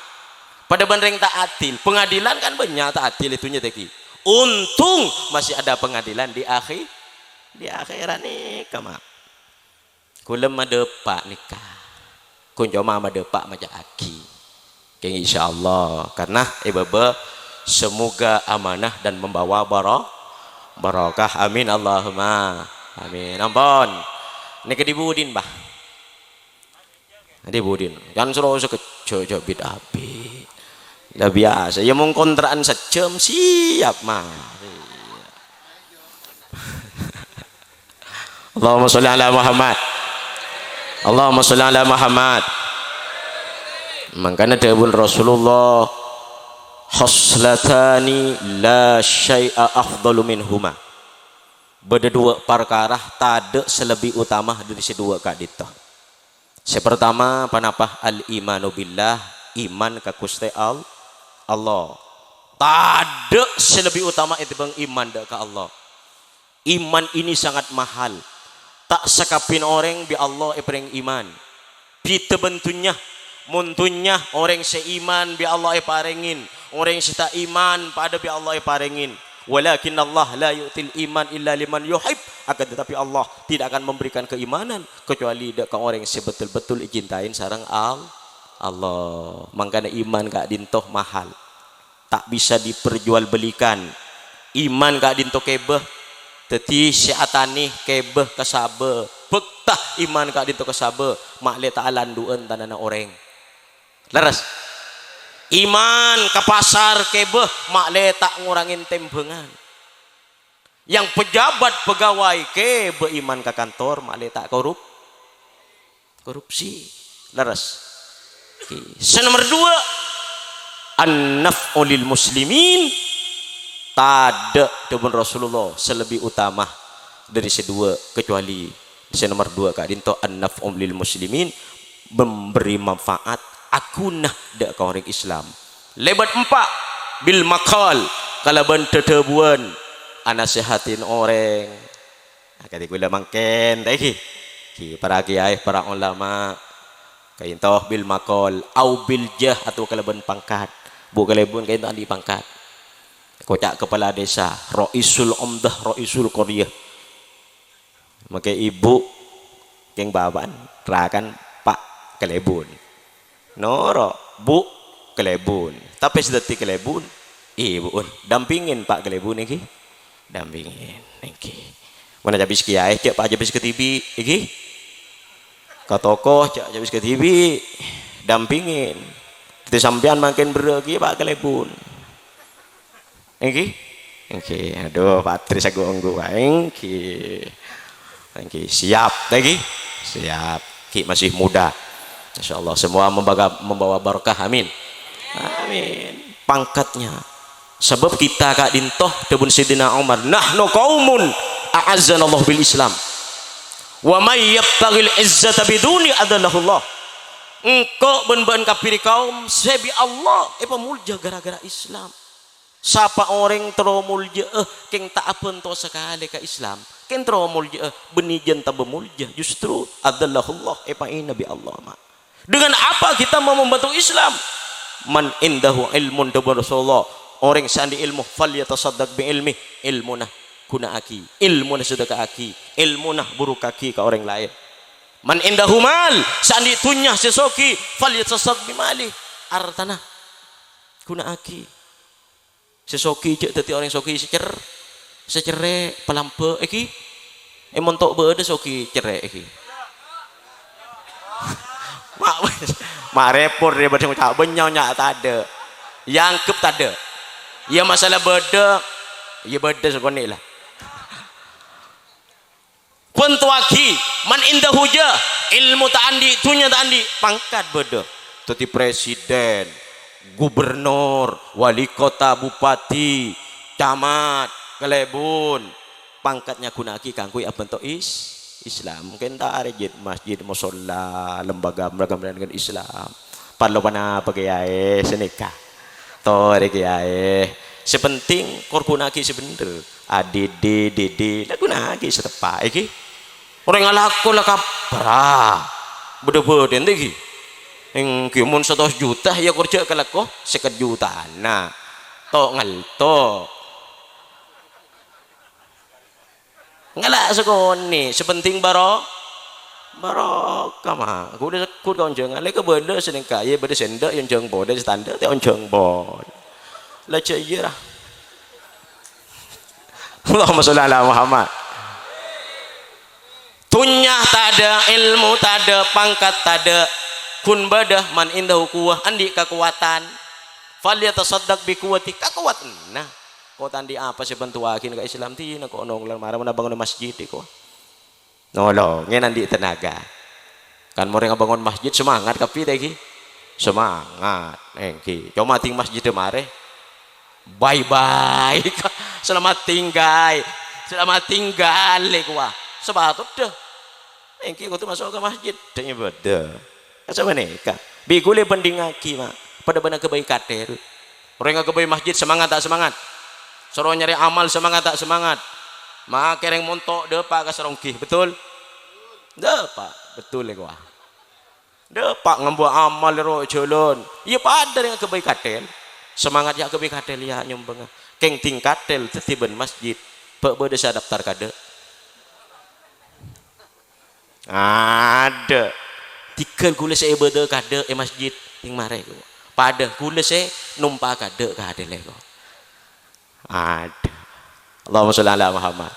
Padâ bân rèng ta' adil. Pengadilan kan bânnya' ta' adil è dhunnya tèkè. Untung masih ada pengadilan di akhi-, di akhèrat nèka, Ma. Kaulâ madâpa' nèka. Konco ma madâpa' majâ'aghi. Kèng insyaallah, karena è bâbâ semoga amanah dan membawa baro-, barokah. Amin, Allahumma amin. Ampon. Nèka dhi budin, Bah? Dhi budin. Kan soro sakejjhâ' jhâ' bit-abit. Lah biasa, ya mong kontra'an sajjhâm siap, Ma. Allahumma sholli ala Muhammad. Allahumma sholli ala Muhammad. Mangkana dhâbuna Rasulullah, "Khoslatani la syai'a afdalu minhuma." Bâdâ duwâ' parkara tadâ' sè lebbi utama dhâri sè duwâ' ka'dinto. Sè partama, ponapa? Al-imanu billah, iman ka Ghustè Al-, Allah. Tadâ' sè lebbi utama ètèmbhâng iman dâ' ka Allah. Iman ini sangat mahal. Ta' sakabbhiyânna orèng bi' Allah èparèngè iman. Bhidhâ bân dhunnya. Mon dhunnya, orèng sè iman bi' Allah èparèngè, orèng sè ta' iman padâ bi' Allah èparèngè. "Walakinnallaha la yu'til iman illa liman yuhib." Akan tetapi Allah tidak akan memberikan keimanan kecuali dâ' ka orèng sè betul-betul ècintaè sareng Al-, Allah. Mangkana iman ka'dinto mahal. Ta' bisa diperjualbelikan. Iman ka'dinto kèbâ. Dhâddhi sè atanè kèbâ kasabâ. Bhâkta iman ka'dinto kasabâ. Ma'lè ta' alandu'ân tanana orèng. Lerres? Iman ka pasar kèbâ, ma'lè ta' ngorangè tèmbhângan. Yang pejabat pegawai kè bâ' iman ka kantor, malè ta' korup-, korupsi. Lerres? Oke. Sè nomer dua, an-naf'u lil muslimin. Tadâ' dhâbuna Rasulullah sè lebbi utama dâri sè dua, kecuali sè nomer dua ka'dinto, an-naf'u lil muslimin, memberi manfaat, aghuna dâ' ka orèng Islam. Lèbât empa', bil maqal, kalabân dhâdhâbuwân, anasèhatè orèng. Akadhi kaulâ mangkèn, ta' ènggi? Ghi, para kiyaè, para ulama. Ka'dinto bil maqal, au bil jah, atau kalabân pangkat. Bu' Kalèbun ka'dinto andi' pangkat. Koca' kepala desa, raisul umdah, raisul qaryah. Mangkè ibu, kèng bapa'na, rakan Pa' Kalèbun. Noro', Bu' Kalèbun. Tapè sè dhâddhi Kalèbun, ibu'un. Dampingin Pa' Kalèbun ènggi. Dampingin, ènggi. Mon ajhâbis kiyaè, jhâ' pa' ajhâbis kadhibi', ènggi. Ka toko, jhâ' ajhâbis kadhibi'. Dampingin. Dhâddhi sampèyan mangkèn berrâ' ghi Pa' Kalèbun. Ènggi? Ènggi. Aduh, patri sagu-onggu, Pak. Ènggi. Ènggi. Siap, ta' ènggi? Siap. Ghi masih muda. Insyaallah semua membaga-, membawa barakah. Amin. Amin. Pangkatnya. Sabâb kita ka'dinto, dhâbuna Sayyidina Umar, "Nahnu qaumun a'azzanallahu bil Islam. Wa may yabtaghil izzata biduni adzallahullah." Engko' bân bâ'na kabhiri kaum sè bi' Allah èpamolja gara-gara Islam. Sapa orèng terro moljâ'â, kèng ta' abhânto sakalè ka Islam, kèng terro moljâ'â, bânnè jhân tambâ moljâ, justru adzallahullah, èpaèna bi' Allah, ma'. Dengan apa kita mau membantu Islam? "Man indahu ilmun," dhâbuna Rasulullah, "orèng sè andi' ilmu, falyatasaddaq bi ilmi, ilmuna ghuna'aghi, ilmuna sedeka'aghi, ilmuna bhurukaghi ka orèng laèn. Man indahu mal," sè andi' dhunnya sè soghi, "falyatasaddaq bi mali," artana ghuna'aghi. Sè soghi jhâ' dhâddhi orèng soghi sè cer-, sè cerrè', palambâ' ènggi. È, mon to' bâdâ soghi cerrè' ènggi. Ma', ma' repot rè bâdâ ngoca' bânnya' nya' tadâ'. Iyâ anggep tadâ'. Iyâ masalah bâdâ, iyâ bâdâ sakonè' la. Bhântowaghi, man indahu jah, ilmu ta' andi', dhunnya ta' andi', pangkat bâdâ. Dhâddhi presiden, gubernur, wali kota, bupati, camat, kalèbun. Pangkatnya ghuna'aghi kaangghuy abhânto is-, Islam. Mungkin ta' arè jhât masjid, mosolla, lembaga, lembaga Islam. Parlo ponapa kèyaè sanèka? Torè kèyaè. Sè penting kor ghuna'aghi sè bhendher. Adidi, didi, la ghuna'aghi sè teppa', ènggi. Orèng alako la kabhârâ. Bâdâ-bâdâ ènggi. Ènggi mon satos juta, iyâ kor jhâ' kalako sèket jutana. To' ngelto. Ngala' sakonè', sè penting baro-, barokah, ma'. Ghulâ sekut ka onjhângan, lè kabâlâ sè nèng kaya bâdâ sèndhâ, èonjhâng polè, sè tandhâ ta' èonjhâng polè. La jhâ' iyâ, ra. Allahumma sholli ala Muhammad. Dhunnya tadâ', ilmu tadâ', pangkat tadâ'. Ghun bâdâ man indahu quwwah, andi' kakowadhân. Falyatasaddaq bi quwwati, kakowadhânna. Ko' ta' andi' apa sè bhântowaghina ka Islam, dina ko' nonglar mara mènta bângon masjid, ko'. Nolongè andi' tenaga. Kan mon orèng abângon masjid, semangat kabbhi ta' ènggi? Semangat, ènggi. Coma dhing masjid marè. Bye-bye. Selamat tinggal. Selamat tinggal, lè, kowa. Sapatodda. Ènggi kodhu maso' ka masjid, dâ' nyèbâdâ. Ka sapanèka. Bi' ghulâ bhândhingngaghi, ma'. Padâ bân aghâbây katèl. Orèng aghâbây masjid semangat ta' semangat? Soro nyarè amal semangat ta' semangat? Makè rèng monto' dâpa' ka saronggi, betul? Dâpa', betul, lè, kowa. Dâpa' ngambu amal ro jhâlân. Iyâ padâ rèng aghâbây katèl. Semangat yâ aghâbây katèl yâ nyombhângnga. Kèng dhing katèl dhâddhi bân masjid. Bâ' bâdâ sè adaptar kadâ'. Adâ'. Dhingghâl ghulâ sè èbâdâ kadâ' è masjid, dhing marè. Padâ ghulâ sè nompa kadâ' kadâ' lè, ko'. Adâ'. Allahumma sholli ala Muhammad.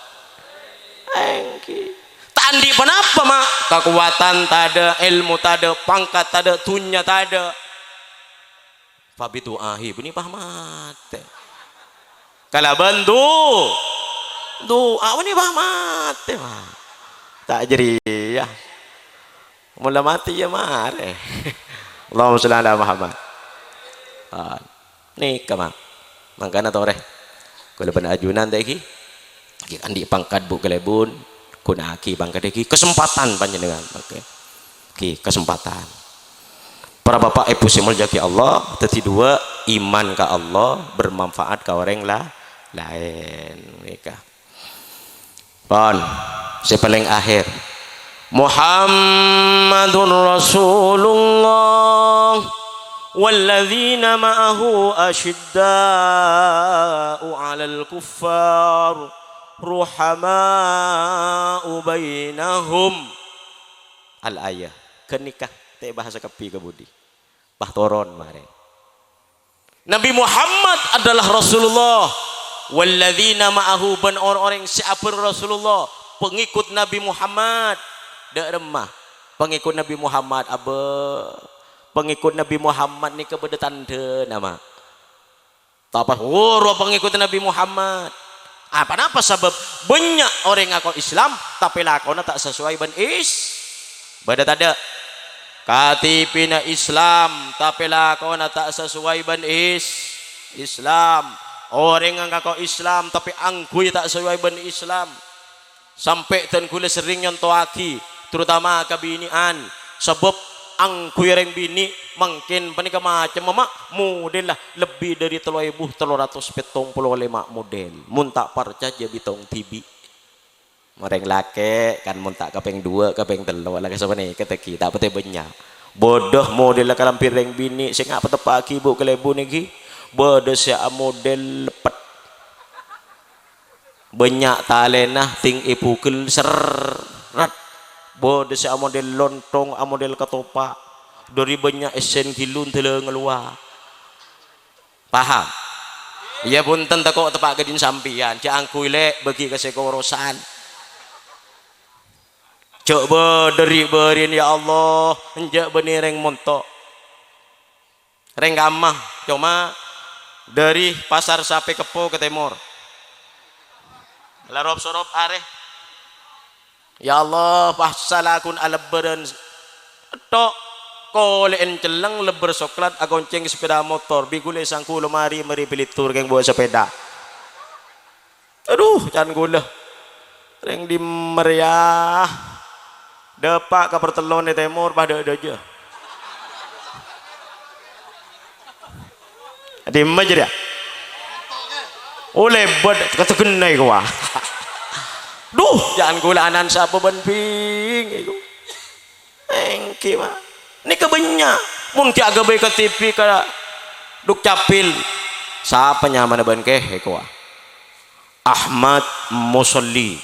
Ènggi. Ta' andi' ponapa, ma'. Kakowadhân tadâ', èlmo tadâ', pangkat tadâ', dhunnya tadâ'. Fabidu'ahi, bânnè pas matè. Kalabân du-, Du'a, wani, bah, matè, bah. Ta' jârèya. Mon la matè, iyâ marè. Allahumma shalli ala Muhammad. Ah, nèka, Ma'. Mangkana torè. Kaulâ bân ajunan ta' ghi. Ghi andi' pangkat, Bu, kalèbun. Ghuna'aghi pangkat ghi. Kasempatan panjhennengan. Oke. Ghi, kasempatan. Para bapak ibu sè èmoljâ'aghi Allah, dhâddhi dua, iman ka Allah, bermanfaat ka orèng la-, laèn. Nèka. Pon, sè palèng akhèr. Muhammadur Rasulullah walladzina ma'ahu asyidda'u 'alal kuffar ruhama'u bainahum. Al-ayah. Ghânèka ta' èbahas kabbhi ka budi. Pas toron marè. Nabi Muhammad adalah Rasulullah. Walladzina ma'ahu, bân rèng-orèng sè abhâreng Rasulullah, pangèkot Nabi Muhammad. Dâ' remma pangèkot Nabi Muhammad, abâ. Pangèkot Nabi Muhammad nèka bâdâ tandhâna, Ma'. Tapè, oh, rowa pangèkot Nabi Muhammad. Apa, napa sabâb? Bânnya' orèng ngako Islam, tapè lakona ta' sasoway bân Is-, bâdâ tadâ'? K T P-na Islam, tapè lakona ta' sasoway bân Is-, Islam. Orèng ngako Islam, tapè angghuy ta' sasoway bân Islam. Sampè' dân kaulâ serrèng nyontowaghi, terutama ka binè'an, sabâb angghuy orèng binè' mangkèn panèka macemma, Ma', modella lebbi dâri tello èbu tello ratos pèttong polo lèma' model. Mon ta' parcajâ, bitong dhibi'. Orèng lakè', kan, mon ta' kapèng duwâ', kapèng tello', la kasapanèka ta' ghi, ta' patè bânnya'. Bâdâ modella kalambhi orèng binè' sè nga' pateppa'aghi, Bu, kalèbun ghi. Bâdâ sè amodel leppet. Bânnya' talèna ting èbugel serret. Bâdâ sè amodel lontong, amodel katopa'. Dâri bânnya' èssèn ghilun dâlângnga lowa. Paham? Iyâ, bhunten, tako' teppa' ka dhin sampèyan. Jhâ' angghuy, lè', bâgi ka sè korosan. Jhâ' bâdâ ri'-bâri'na, ya Allah, enjâ' bânnè rèng monto'. Rèng kamma, coma dâri Pasar Sapè Keppo ka tèmor. La rop-sorop arè. Ya Allah, pas salaghun alebbârân. Tok, kolè'en celleng, lebbâr soklat, akoncèng sepeda motor, bi' ghulâ sangghu lomari, marè bâli tur kèng buwâ sepeda. Adhu, can ghulâ. Rèng dimma rèya? Dâpa' ka partellon è tèmor, pas dâ'-dâjâ. Dimma jârèya? Oh, lèbât, kategghenna èkowa. Dhu, can ghulâ anan sapa bân bing èko. Èngghi, Ma'. Nèka bânnya'. Mon ghi' aghâbây ka T V, ka Dukcapil. Sapa nyamana bân kèh èkowa? Ahmad Musolli.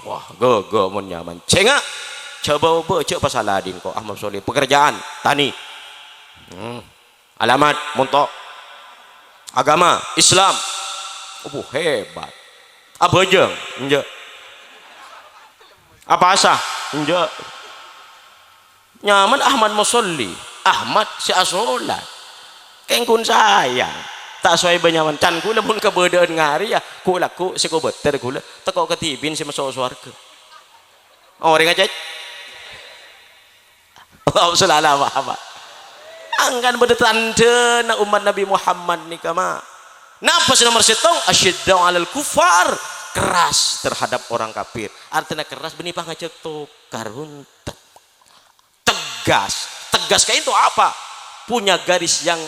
Wah, ghâghâ mon nyamana. Sènga'. Jhâ' bâ-obâ, jhâ' pasala dhin ko'. Ahmad Musolli. Pekerjaan, tani. Hmm. Alamat, monto'. Agama, Islam. Obu, hebat. Abhâjâng? Enjâ'. Apasa? Enjâ'. Nyamana Ahmad Musolli. Ahmad sè asolat. Kèng ghun sayang. Ta' sowai bân nyamana. Can ghulâ mon kabâdâ'ân ngarè, ya, ghu'-lagghu' sè kobâtèr ghulâ. Tako' kadhibi'ân sè maso' sowarghâ. Orèng ajâ. Allahumma shalli ala Muhammad. Angkan bâdâ tandhâna ommat Nabi Muhammad nèka, Ma'. Napa sè nomer sèttong? Asyidda'u 'alal kuffar, keras terhadap orang kafir. Artèna keras bânnè pangajhâk tokar, bhunten. Tegas. Tegas kaènto apa? Punya garis yang,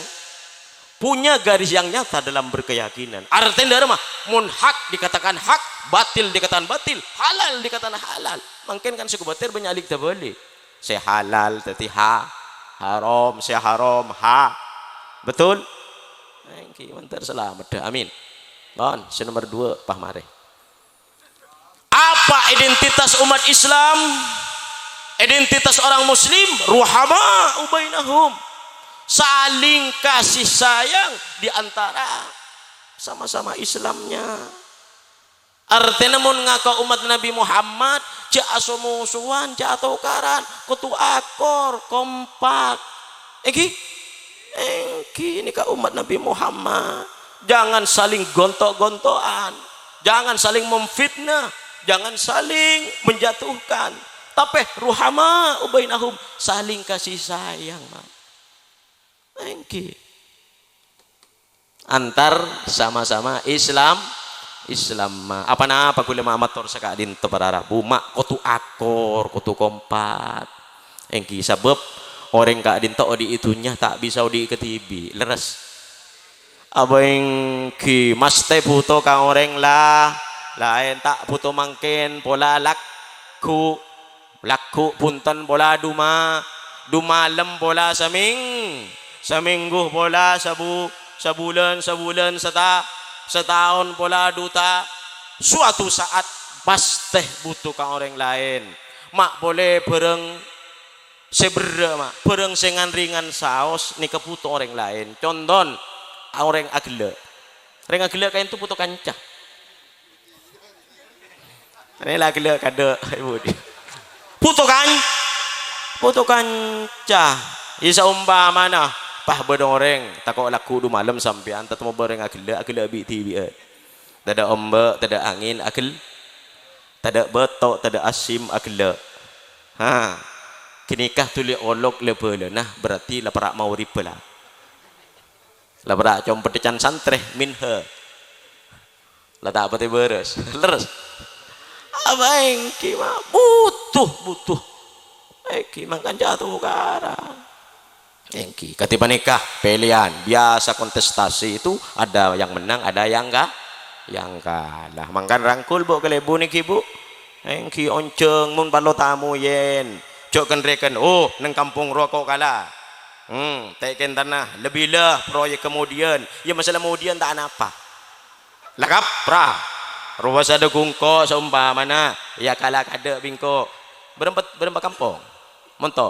punya garis yang nyata dalam berkeyakinan. Artèna dâ'remma, mon hak dikatakan hak, batil dikatakan batil, halal dikatakan halal. Mangkèn kan sè kobâtèr bânnya' alik-tabâlik. Sè halal dhâddhi ha-, haram, sè haram ha-, betul? Èngghi, mandhâr salamet, dhâ. Amin. Pon, sè nomer dua, pas marè. Apa identitas umat Islam? Identitas orang muslim, ruhama'u bainahum. Saling kasih sayang di antara sama-sama Islamnya. Artèna mon ngako ommat Nabi Muhammad, jhâ' aso-mosowan, jhâ' atokaran, kodhu akor, kompak. Èngghi? Èngghi, nèka ommat Nabi Muhammad. Jangan saling gontok-gontokan. Jangan saling memfitnah, jangan saling menjatuhkan. Tapè ruhama bainahum, saling kasih sayang, Ma'. Èngghi. Antar sama-sama Islam, Islam, Ma'. Apa-napa ghulâ, Ma', mator saka'dinto para rabu, Ma', kodhu akor, kodhu kompak. Èngghi, sabâb orèng ka'dinto odi' è dhunnya ta' bisa odi' kadhibi'. Lerres? Apa èngghi, masthè bhuto ka orèng la-, laèn, ta' bhuto mangkèn pola lagghu'. Lagghu' bhunten pola duma-, dumalem pola samèng-, samènggu pola sabu-, sabulân, sabulân sata-, sataon pola duta. Suatu saat pastè bhuto ka orèng laèn. Ma' polè bhârâng sè berrâ', Ma', bhârâng sè ngan-rèngan saos nèka bhuto orèng laèn. Conto, orèng aghellâ'. Orèng aghellâ' kaènto bhuto kanca. Ane la ghellâ' kadâ', Ibu. Buto kan-, buto kanca. Iyâ, saompamana, pas bâdâ orèng tako' lagghu' du malem sampèyan, tatemmo bâreng aghellâ', aghellâ' bi'-dhibi'ân. Tadâ' ombâ', tadâ' angèn, aghel-, tadâ' bâto', tadâ' asim, aghellâ'. Ha. Ghânèka dhuli olok la bâlâna, berarti la pèra' maghribbhâ la. La pèra' compedhâ can santrè, minha. La ta' patè bârâs. Lerres. Apa èngghi, Ma'? Butuh, butuh. Èngghi, mangkana jâ' tokaran. Èngghi, kadhi panèka pèlèyan. Biasa kontestasi itu ada yang menang, ada yang ka-, yang kalah. Mangkana rangkul, Bu', kalèbun èngghi, Bu'. Èngghi onjhâng mon parlo tamoy yen. Jhâ' kèn-rèkèn, "Oh, neng kampong rowa ko' kala." Hmm, tè' kèntana, lebbi la proyek kemudian. Ya, masalah kemudian ta' anapa. La kapra. Rowa sadhâ ghungko' saompamana, ya kala kadâ' bi' engko'. Bârâmpa, bârâmpa kampong? Monto'.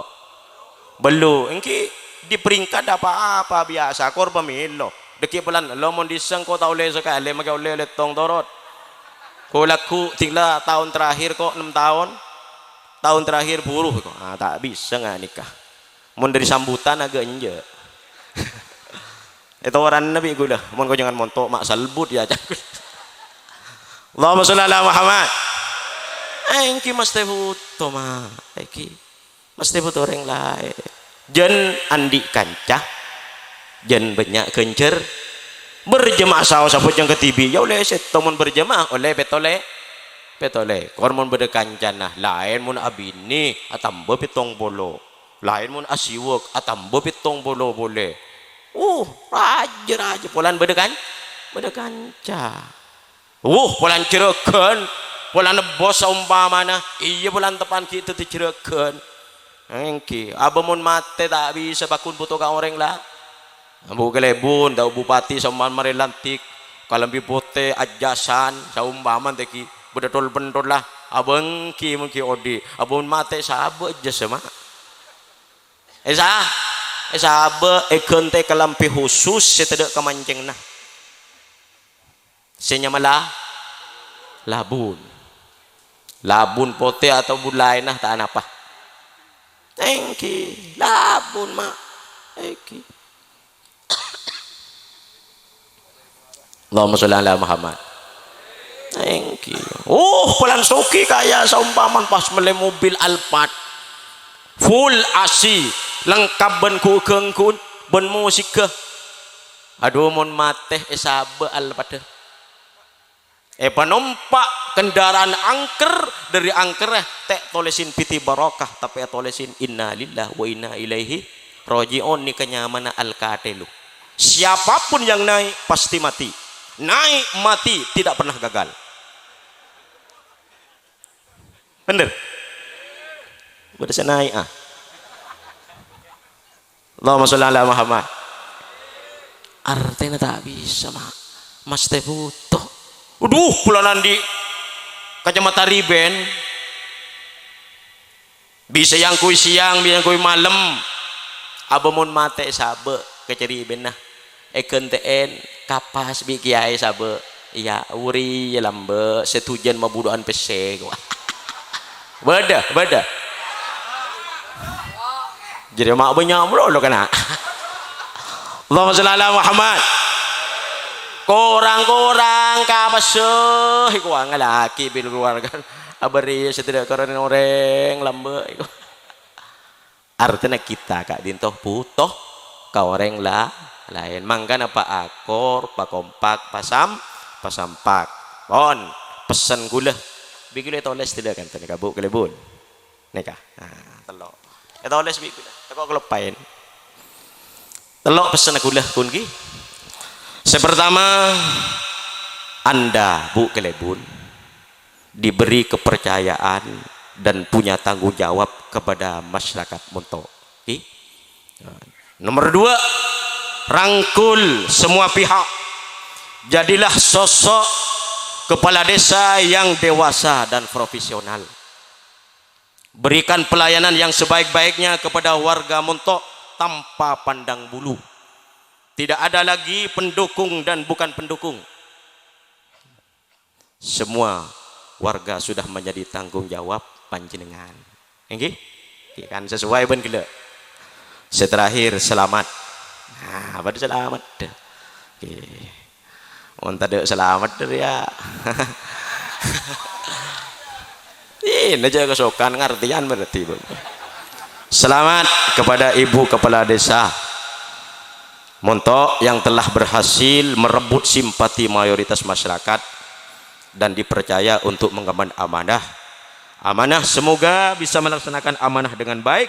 Bellu. Èngghi di peringkat apa-apa biasa, kor pamèlo. Dhâggi' polana, lo mon dissa' engko' ta' ollè sakalè, makè ollè lèttong torot. Ko' lagghu' dingla taon terakhir ko' ennem taon. Taon terakhir buru ko'. Ah, ta' bisa nganèka. Mon dhâri sambutan aghâ' enjâ'. Ètoranna bi' ghulâ, mon ko' jhângan monto' ma' salbut ya, ca'na. Allahumma sholli ala Muhammad. Èngghi mastè buto, Ma'. Èngghi. Mastè buto orèng laèn. Jhân andi' kanca, jhân bânnya' ghânjhâr. Berjemaah saos abhâjâng kadhibi', ya ollè sèttong mon berjemaah, ollè pèttolè. Pèttolè. Kor mon bâdâ kancana, laèn mon abinè atamba pèttong polo. Laèn mon asiwak, atamba pèttong polo polè. Uh, rajâ-rajâ, polana bâdâ kan-, bâdâ kanca. Uh, polana jhârâghân, polana bos saompamana, iyâ polana teppa'na ghi' dhâddhi jhârâghân. Èngghi, abâ mon matè ta' bisa pagghun buto ka orèng la-, Ambu kalèbun, dâ' bupati saompamana marè lantik, kalambhi potè, ajjhâsan, saompamana tèghi, bâdâ tol-pentol la, abâ èngghi mèngghi odi', abâ mon matè sabâ' ajjhâsa, Ma'. È sa-, è sabâ' èghântè kalambhi khusus sè tadâ' kamancèngnga. Sè nyama la-, labun. Labun potè atau bun laènna ta' anapa. Èngghi, labun, Ma'. Èngghi. Allahumma sholli ala Muhammad. Èngghi. Oh, polana soghi kaya saompamana pas mellè mobil Alphard. Full A C, lengkap bân gu-, ghângghun, bân mosigghâ. Adhu, mon matè èsabâ' Alphardhâ. Èpanompa' kendaraan angker, dhâri angkerra ta' ètolèsin Piti Barokah, tapè ètolèsin Innalillahi wa inna ilaihi raji'un, nèka nyamana Alcatello. Siapapun yang naik pasti mati. Naik mati tidak pernah gagal. Bhender? Bâdâ sè naèk, ah. Allahumma sholli ala Muhammad. Artèna ta' bisa, Ma'. Mastè buto. Adhu, polana andi' kacamata ribèn. Bisa èangghuy sèyang, bisa èangghuy malem. Abâ mon matè sabâ' kaca ribènna. Èghântè'è kapas bi' kèyaè sabâ'. Iyâ, ori lambâ' sè dhujân mabudhu'ân pèssè, ko'. Bâdâ, bâdâ. Jârèya ma' bânnya' malolo kana'. Allahumma sholli ala Muhammad. Korang-korang ka pèssè, iku angellaghi bil keluarga. Abâriyâ sè tadâ' karana orèng lambâ' iku. Artèna kita ka'dinto buto ka orèng la-, laèn. Mangkana paakor, pakompak, pasam-, pasampak. Pon, pessen kaulâ. Bi' kaulâ tolès dâlâ kan, nèka, Bu, kalèbun. Nèka. Nah, tello'. Ètolès bi' kaulâ. Tako' kaloppaèn. Tello' pessen kaulâ, kun, ghi. Sè pertama, Anda, Bu, kalèbun, diberi kepercayaan dan punya tanggung jawab kepada masyarakat Monto. Ghi. Nomor dua, rangkul semua pihak. Jadilah sosok kepala desa yang dewasa dan profesional. Berikan pelayanan yang sebaik-baiknya kepada warga Monto tanpa pandang bulu. Tidak ada lagi pendukung dan bukan pendukung. Semua warga sudah menjadi tanggung jawab panjenengan. Èngghi? Èngghi, kan sesuai bân ghellâ'. Sè terakhir, selamat. Nah, apa selamat? Èngghi. Mon tadâ' selamat dâri ya. Ini aja kesokan ngartian berarti, Bu. Selamat kepada Ibu Kepala Desa Monto yang telah berhasil merebut simpati mayoritas masyarakat dan dipercaya untuk mengemban amanah. Amanah, semoga bisa melaksanakan amanah dengan baik.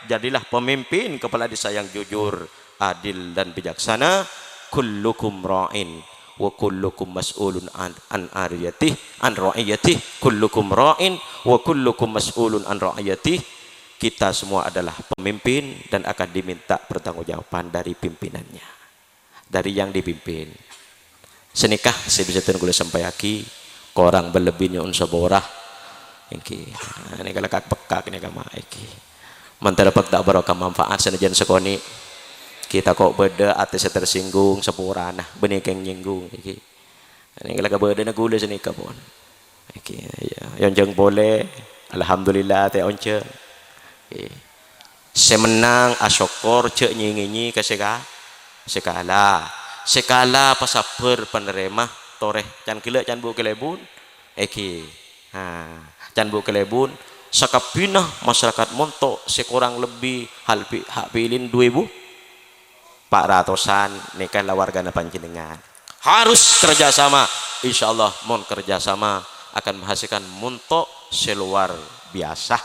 Jadilah pemimpin kepala desa yang jujur, adil, dan bijaksana. Kullukum ra'in wa kullukum mas'ulun an, an ariyatih, an ra'iyatih. Kullukum ra'in wa kullukum mas'ulun an ra'iyatih. Kita semua adalah pemimpin dan akan diminta pertanggungjawaban dari pimpinannya, dari yang dipimpin. Sanèka sè bisa dhân kaulâ sampayyaghi, korang bâlebbi nyo'on sapora. Èngghi. Nah, nèka la kak-pekak nèka ma' èngghi. Mantara pekta barokah manfaat sanajjân sakonè'. Kita kok bâdâ atè sè tersinggung, saporana, bânnè kèng nyinggung, èngghi. Nèka la kabâdâna kaulâ sanèka pon. Èngghi, ya, èonjhâng polè. Alhamdulillah, atè onjhâng. Èngghi. Sè mennang asokkor, jhâ' nyè-ngènyè ka sè ka-, sè kala. Sè kala pasabbhâr, panarèma, torè. Can ghellâ', can Bu' kalèbun. Èngghi. Ha, can Bu' kalèbun, sakabbhina masyarakat Monto sè korang lebbi hal pi-, ha' bilin du èbu. Pa' ratosan nèka la wargana panjhennengngan. Harus kerja sama. Insyaallah, mon kerja sama akan menghasilkan monto' sè luar biasa.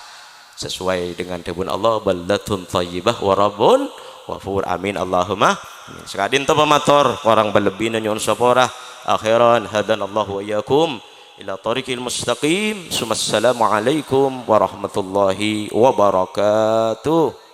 Sesuai dengan dhâbuna Allah, "Baldatun thayyibah wa rabbun ghafur." Amin, Allahumma amin. Saka'dinto pamator, korang bâlebbina nyo'on sapora. Akhiran, hadanallahu wa iyyakum ila thariqil mustaqim. Summassalamualaikum warahmatullahi wabarakatuh.